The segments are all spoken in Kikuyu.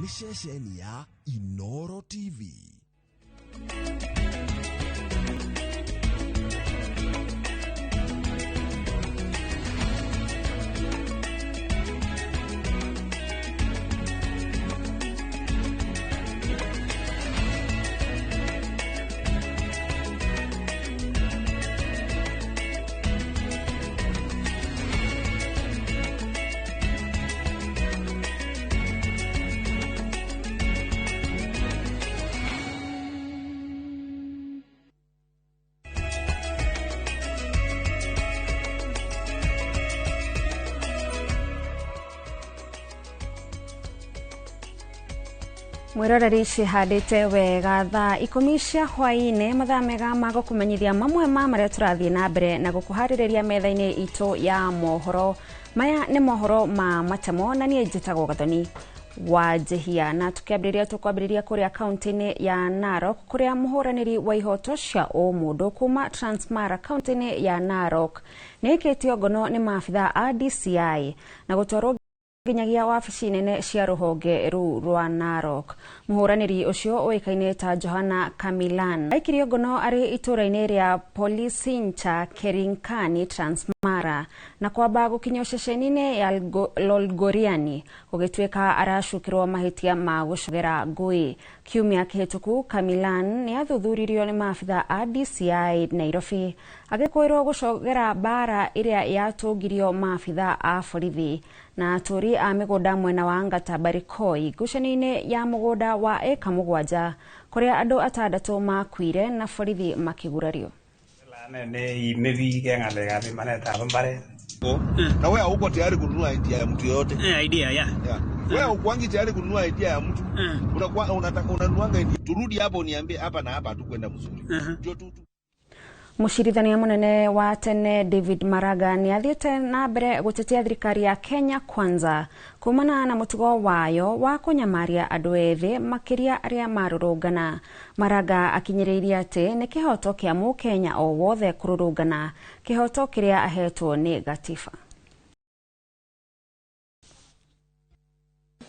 Nĩ ceceni ya Inoro TV. Mwiroreri, cihandĩte wega thaa 10 cia hwaĩ-inĩ, mathaa mega ma gũkũmenyithia mamwe ma marĩa tũrathiĩ na mbere na gũkũharĩrĩria metha-inĩ itũ ya mohoro. Maya nĩ mohoro ma matemo na niĩ njĩtagwo Gathoni wa Njĩhia. Na tũkĩambĩrĩria, tũkwambĩrĩria kũrĩa kaunti-inĩ ya Narok, kũrĩa mũhũranĩri wa ihoto cia ũmũndũ kuma Transmara kaunti-inĩ ya Narok nĩ ĩkĩtio ngono nĩ maabitha a DCI na gũtwarwo nginyagia wabici nene cia rũhonge rũu rwa Narok. Mũhũranĩri ũcio ũĩkaine ta Johana Kamilan aikirio ngono arĩ itũũra-inĩ rĩa Polisincha Kerinkani, Transmara, na kwamba gũkinyio ceceni-inĩ ya Lolgoriani gũgĩtuĩka aracukĩrwo mahĩtia ma gũcogera ngũĩ. Kiumia kĩhĩtũku Kamilan nĩ athuthuririo nĩ maabitha a DCI Nairobi, agĩkwĩrwo gũcogera mbara ĩrĩa yatũngirio maabitha a borithi na atũri a mĩgũnda mwena wa Ngata Barikoi ngucanio-inĩ ya mũgũnda wa ĩka 7, kũrĩa andũ 6 makuire na borithi makĩgurario. Ne iime biik en ng'alekab pimanetab mbaret. Na wewe hauko tayari kununua idea ya mtu yoyote. Idea, yeah. Yeah. Wewe haukuangi tayari kununua idea ya mtu. Unakuwa unataka unanuanga idea. Turudi hapo uniambie hapa na hapa hatukwenda mzuri. Ndio tu. Mũcirithania mũnene wa tene David Maraga nĩ athiĩte na mbere gũtetia thirikari ya Kenya Kwanza kumana na mũtugo wayo wa kũnyamaria andũ ethĩ, makĩria arĩa marũrũngana. Maraga akinyĩrĩirie atĩ nĩ kĩhoto kĩa mũkenya o wothe kũrũrũngana, kĩhoto kĩrĩa ahetwo nĩ gatiba.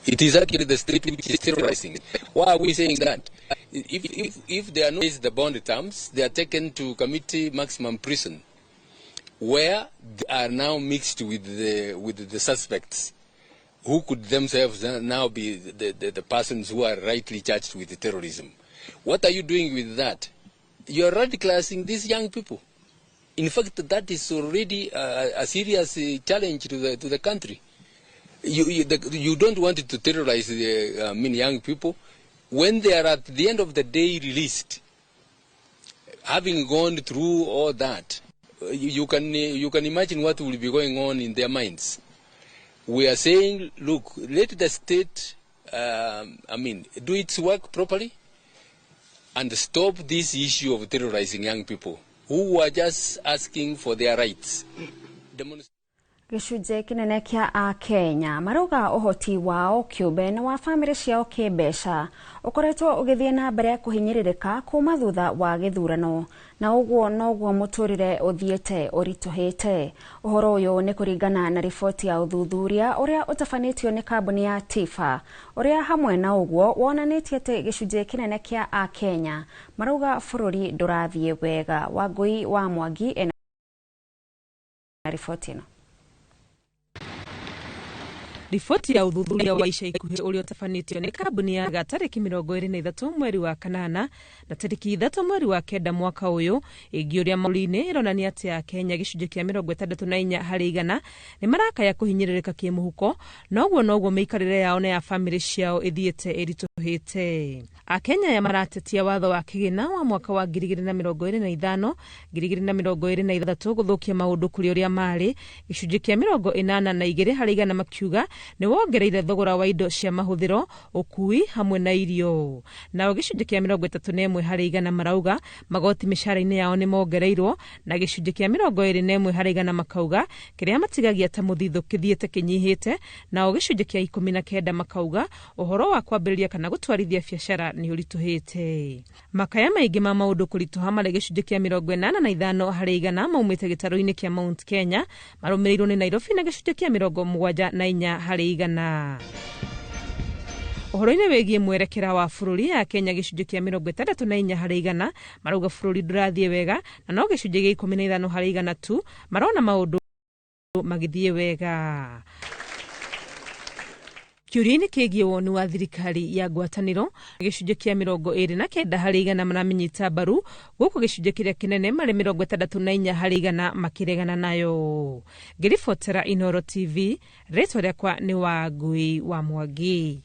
It is actually the state which is terrorizing. Why are we saying that? If they are not the bond terms, they are taken to Kamiti Maximum Prison, where they are now mixed with the suspects, who could themselves now be the persons who are rightly charged with terrorism. What are you doing with that? You are radicalizing these young people. In fact, that is already a serious challenge to the country. You don't want to terrorize the, I mean, young people when they are at the end of the day released, having gone through all that. You can imagine what will be going on in their minds. We are saying, look, let the state, I mean, do its work properly and stop this issue of terrorizing young people who are just asking for their rights. Gĩcunjĩ kĩnene kĩa akenya marauga ũhoti wao kĩũmbe na wa bamĩrĩ ciao kĩmbeca ũkoretwo ũgĩthiĩ na mbere kũhinyĩrĩrĩka kuma thutha wa gĩthurano, na ũguo noguo mũtũrĩre ũthiĩte ũritũhĩte. Ũhoro ũyũ nĩ kũringana na riboti ya ũthuthuria ũrĩa ũtabanĩtio nĩ kambuni ya TIFA, ũrĩa hamwe na ũguo wonanĩtie atĩ gĩcunjĩ kĩnene kĩa akenya marauga bũrũri ndũrathiĩ wega. Wangũi wa Mwangi ena riboti ĩno. Riboti ya ũthuthuria wa ica ikuhĩ ũrĩa ũtabanĩtio nĩ kambuni ya tarĩki 23 mweri wa kanana na tarĩki 3 mweri wa kenda mwaka ũyũ ĩngĩ ũrĩa maũri-inĩ ĩronania atĩ akenya gĩcunjĩ kĩa 64 harĩ igana nĩ marakaya kũhinyĩrĩrĩka kĩmũhuko, noguo noguo mĩikarĩre yao na ya bamĩrĩ ciao ĩthiĩte ĩritũhĩte. Akenya aya maratetia watho wa kĩgĩna wa mwaka wa 2025 2026 gũthũkia maũndũ kũrĩ ũrĩa marĩ, gĩcunjĩ kĩa 82 harĩ igana makiuga nĩ wongereire thogora wa indo cia mahũthĩro, ũkui hamwe na irio. Nao gĩcunjĩ kĩa 31 harĩ igana marauga magoti mĩcara-inĩ yao nĩ mongereirwo, na gĩcunjĩ kĩa 21 harĩ igana makauga kĩrĩa matigagia ta mũthithũ kĩthiĩte kĩnyihĩte. Nao gĩcunjĩ kĩa 19 makauga ũhoro wa kwambĩrĩria kana gũtwarithia biacara nĩ ũritũhĩte. Makaya maingĩ ma maũndũ kũritũha marĩ gĩcunjĩ kĩa 85 harĩ igana maumĩte gĩtarũ-inĩ kĩa Mount Kenya, marũmĩrĩirwo nĩ Nairobi na gĩcunjĩ kĩa 74 harĩ igana. Ũhoro-inĩ wĩgiĩ mwerekera wa bũrũri, Akenya gĩcunjĩ kĩa 64 harĩ igana marauga bũrũri ndũrathiĩ wega, na no gĩcunjĩ gĩa 15 harĩ igana tu marona maũndũ magĩthiĩ wega. Kĩũria-inĩ kĩgiĩ woni wa thirikari ya ngwatanĩro, gĩcunjĩ kĩa 29 harĩ igana maramĩnyita mbaru, gũkũ gĩcunjĩ kĩrĩa kĩnene marĩ 64 harĩ igana makĩregana nayo. Ngĩribotera Inooro TV, rĩtwa rĩakwa nĩ Wangui wa Mwangi.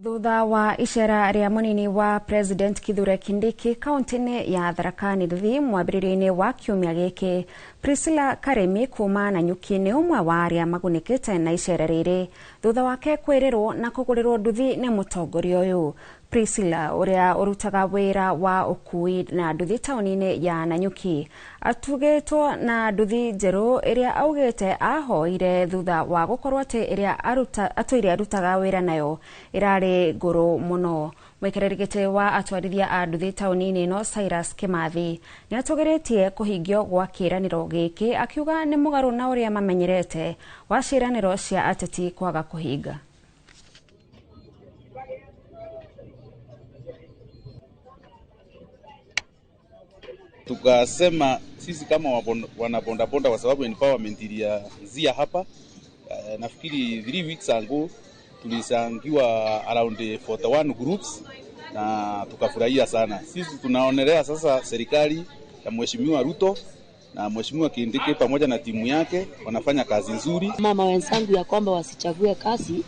Thutha wa icera rĩa mũnini wa President Kithure Kindiki kaunti-inĩ ya Tharaka Nithi mwambĩrĩrio-inĩ wa kiumia gĩkĩ, Priscilla Karemi kuma Nanyuki nĩ ũmwe wa arĩa magunĩkĩte na icera rĩrĩ thutha wake kwĩrĩrwo na kũgũrĩrwo nduthi nĩ mũtongoria ũyũ. Priscilla, ũrĩa ũrutaga wĩra wa ũkui na nduthi taũni-inĩ ya Nanyuki, atugĩtwo na nduthi njerũ ĩrĩa augĩte ahoire thutha wa gũkorwo atĩ ĩrĩa atũire arutaga wĩra nayo ĩrarĩ ngũrũ mũno. Mũikarĩri gĩtĩ wa atwarithia a nduthi taũni-inĩ ĩno Cyrus Kimathi nĩ atũgĩrĩtie kũhingio gwa kĩĩranĩro gĩkĩ, akiuga nĩ mũgarũ na ũrĩa mamenyerete wa ciĩranĩro cia ateti kwaga kũhinga. Tukasema sisi kama wanabondaboda, kwa sababu empowerment ilianzia hapa, nafikiri 3 weeks ago tulisangiwa around 41 groups na tukafurahia sana. Sisi tunaonelea sasa serikali ya Mheshimiwa Ruto na Mheshimiwa Kindiki pamoja na timu yake wanafanya kazi nzuri. Mama wenzangu ya kwamba wasichague kazi,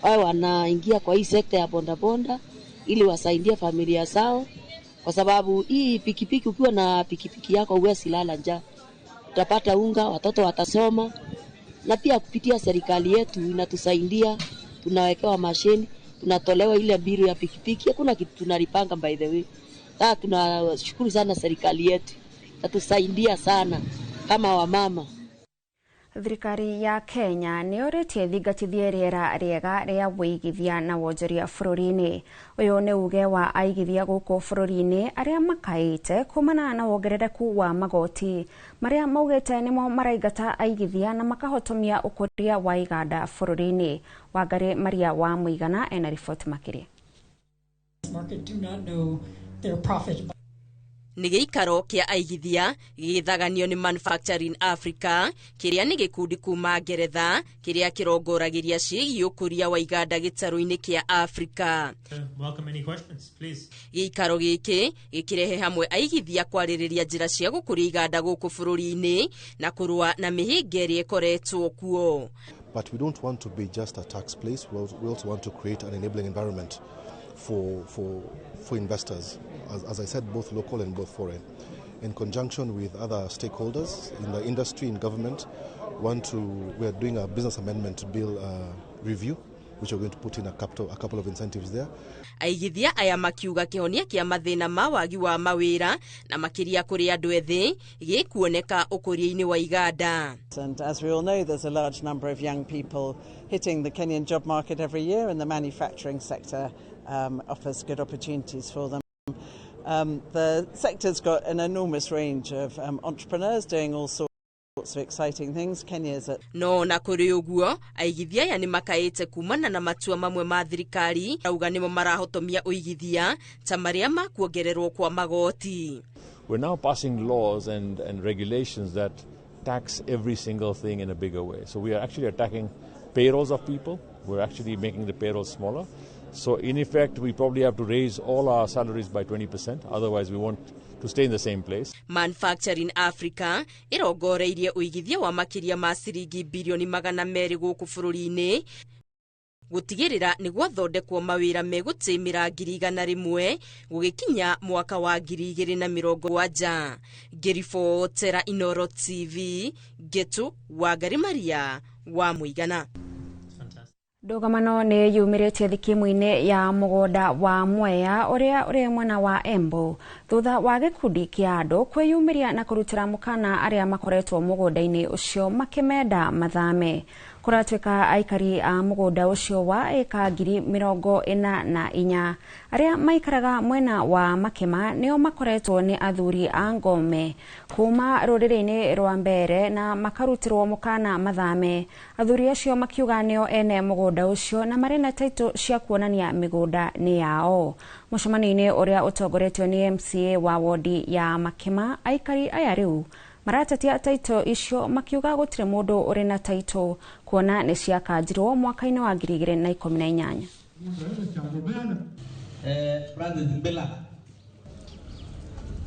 wao wanaingia kwa hii sekta ya bondabonda ili wasaidie familia zao, kwa sababu hii pikipiki, ukiwa na pikipiki yako huwezi lala njaa, utapata unga, watoto watasoma, na pia kupitia serikali yetu inatusaidia, tunawekewa mashini, tunatolewa ile biru ya pikipiki, hakuna kitu tunalipanga by the way. Sasa tunashukuru sana serikali yetu, inatusaidia sana kama wamama. Thirikari ya Kenya nĩ yũrĩtie thingatithie rĩera rĩega rĩa wĩigithia na wonjoria bũrũri-inĩ. Ũyũ nĩ uge wa aigithia gũkũ bũrũri-inĩ arĩa makaĩte kumana na wongerereku wa magoti marĩa maugĩte nĩmo maraingata aigithia na makahotomia ũkũria wa iganda bũrũri-inĩ. Wangari Maria wa Mũigana ena riboti makĩria. Nĩ gĩikaro kĩa aigithia gĩgĩthaganio nĩ Manufacturing Africa, kĩrĩa nĩ gĩkundi kuma Ngeretha kĩrĩa kĩrongoragĩria ciĩgiĩ ũkũria wa iganda gĩtarũ-inĩ kĩa Africa. Gĩikaro gĩkĩ gĩkĩrehe hamwe aigithia kwarĩrĩria njĩra cia gũkũria iganda gũkũ bũrũri-inĩ na kũrũa na mĩhĩnga ĩrĩa ĩkoretwo kuo. But we don't want to be just a tax place. We also want to create an enabling environment for investors, as I said, both local and both foreign. In conjunction with other stakeholders in the industry, in government, we are doing a business amendment bill review, which we're going to put in a couple of incentives there. Aigithia aya makiuga kĩhonia kĩa mathĩna ma wagi wa mawĩra na makĩria kũrĩ andũ ethĩ gĩkuoneka ũkũria-inĩ wa iganda. And as we all know, there's a large number of young people hitting the Kenyan job market every year, and the manufacturing sector offers good opportunities for them. The sector's got an enormous range of entrepreneurs doing all sorts of exciting things. Kenya's at no na kũrĩ ũguo aigithia aya nĩ makaĩte kumana na matua mamwe ma thirikari auga nĩmo marahotomia ũigithia ta marĩa ma kuongererwo kwa magoti. We're now passing laws and regulations that tax every single thing in a bigger way. So we are actually attacking payrolls of people. We're actually making the payrolls smaller. So in effect, we probably have to raise all our salaries by 20%. Otherwise, we won't to stay in the same place. Manufacturing Africa irongoreirie uigithia wa makiria ma ciringi bilioni 200 gũkũ bũrũri-inĩ gũtigĩrĩra nĩ gwathondekwo mawĩra megũtĩmĩra 100,000 gũgĩkinya mwaka wa 2070. Ngĩribotera Inooro TV, Ngetu Wangari Maria wa Mũigana. Ndũgamano nĩ yumĩrĩtie thikimu-inĩ ya mũgũnda wa Mwea ũrĩa ũrĩ mwena wa Embu thutha wa gĩkundi kĩa andũ kwĩyumĩria na kũrutĩra mũkana arĩa makoretwo mũgũnda-inĩ ũcio makĩmenda mathame. Kũratuĩka aikari a mũgũnda ũcio wa ĩka 44,000 arĩa maikaraga mwena wa Makema nĩo makoretwo nĩ athuri a ngome kuma rũrĩrĩ-inĩ rwa mbere na makarutirwo mũkana mathame. Athuri acio makiuga nĩo ene mũgũnda ũcio na marĩ na taito cia kuonania mĩgũnda nĩ yao. Mũcemanio-inĩ ũrĩa ũtongoretio nĩ MCA wa wodi ya Makema, aikari aya rĩu maratatia taito icio makiuga gũtirĩ mũndũ ũrĩ na taito kuona nĩ ciakanjirwo mwaka-inĩ wa 2018.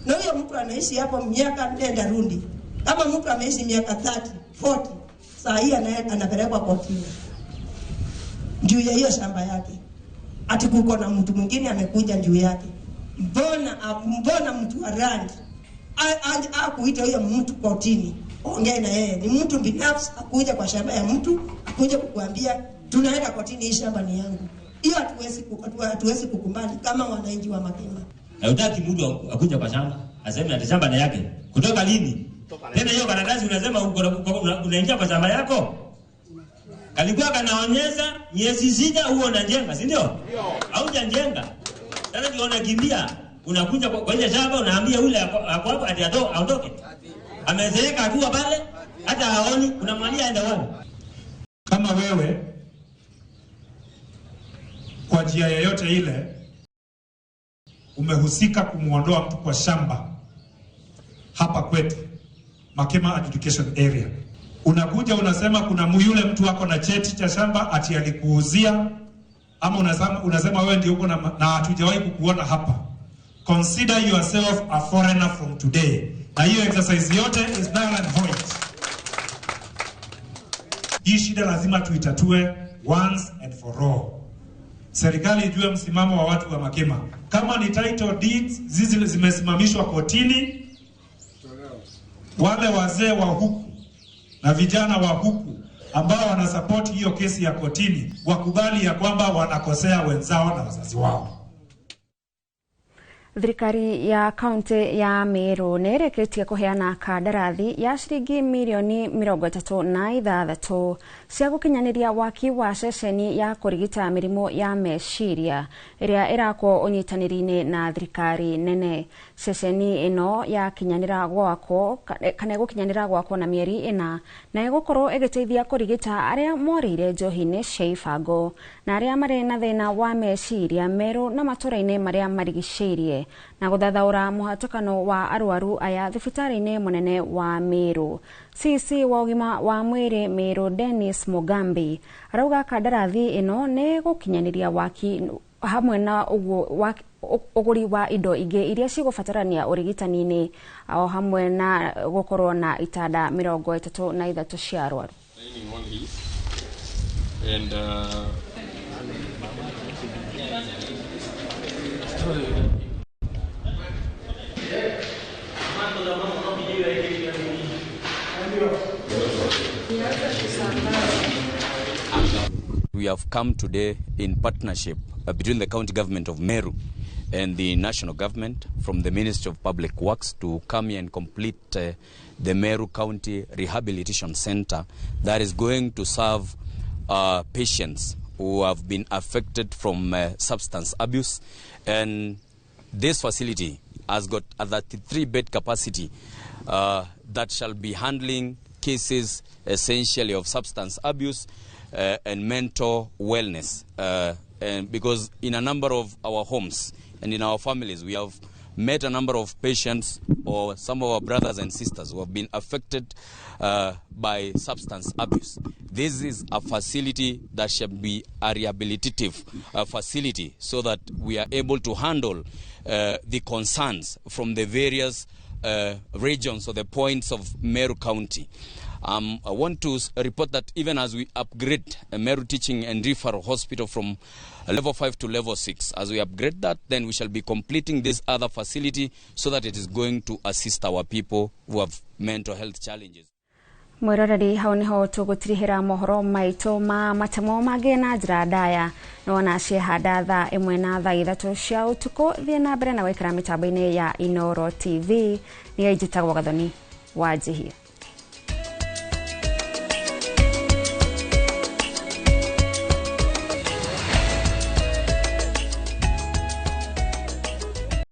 Na huyo mtu anaishi hapo miaka nenda rudi. Kama mtu ameishi miaka 30, 40, saa hii anapelekwa kotini juu ya hiyo shamba yake. Ati kuko na mtu mwingine amekuja juu yake. Mbona mtu wa rand akuita huyo mtu kotini, ongee na yeye? Ni mtu binafsi akuja kwa shamba ya mtu, akuja kukuambia tunaenda kotini, hii shamba ni yangu. Hiyo hatuwezi kukubali kama wananchi wa Makema. Hautaki mtu akuja kwa shamba aseme ati shamba ni yake. Kutoka lini? Tena hiyo karatasi unasema unaingia kwa shamba yako? Kalikuwa kanaonyesha miezi 6 huo unajenga, si ndio? Haujajenga. Sasa ndio unakimbia, unakuja kwa ile shamba unaambia yule hapo hapo ati aondoke. Amezeeka akiwa pale, hata haoni, unamwambia aende wapi? Kama wewe kwa njia yoyote ile umehusika kumuondoa mtu kwa shamba hapa kwetu Makema Adjudication Area, unakuja unasema kuna yule mtu wako na cheti cha shamba ati alikuuzia, ama unasema wewe ndio uko na hatujawahi kukuona hapa. Consider yourself a foreigner from today. Na hiyo exercise yote is null and void. Hii shida lazima tuitatue once and for all. Serikali ijue msimamo wa watu wa Makema. Kama ni title deeds zizi zimesimamishwa kotini, wale wazee wa huku na vijana wa huku ambao wanasupport hiyo kesi ya kotini wakubali ya kwamba wanakosea wenzao na wazazi wao. Thirikari ya kaunti ya Meru nĩ ĩrĩkĩtie kũheana kandarathi ya ciringi mirioni 36 cia gũkinyanĩria waki wa ceceni ya kũrigita mĩrimũ ya meciria ĩrĩa ĩrakwo ũnyitanĩri-inĩ na thirikari nene. Ceceni ĩno yakinyanĩra gwakwo kana ĩgũkinyanĩra gwakwo na mĩeri 4 na ĩgũkorwo ĩgĩteithia kũrigita arĩa morĩire njohi-inĩ cia ibango na arĩa marĩ na thĩna wa meciria Meru na matũra-inĩ marĩa marigicĩirie na gũthathaũra mũhatĩkano wa arwaru aya thibitarĩ-inĩ mũnene wa Meru. CC wa ũgima wa mwĩrĩ Meru Dennis Mugambi arauga kandarathi ĩno nĩ gũkinyanĩria waki hamwe na ũguo ũgũri wa indo ingĩ iria cigũbatarania ũrigitani-inĩ o hamwe na gũkorwo na itanda 33 cia arwaru. And we have come today in partnership between the county government of Meru and the national government from the Ministry of Public Works to come here and complete the Meru County Rehabilitation Center that is going to serve patients who have been affected from substance abuse. And this facility has got a 33-bed capacity that shall be handling cases essentially of substance abuse and mental wellness. And because in a number of our homes and in our families, we have met a number of patients or some of our brothers and sisters who have been affected by substance abuse. This is a facility that shall be a rehabilitative facility so that we are able to handle the concerns from the various regions or the points of Meru County. I want to report that even as we upgrade Meru Teaching and Referral Hospital from level 5 to level 6, as we upgrade that, then we shall be completing this other facility so that it is going to assist our people who have mental health challenges. Mwiroreri hau niho tugutirihira mohoro maitu ma matemo mangĩ na njĩra ndaya nĩwona ciehanda thaa 1 na thaa 3 cia ũtukũ. Thiĩ na mbere na gwĩkĩra mĩtambo-inĩ ya Inooro TV. Niĩ njĩtagwo Gathoni wa Njihia.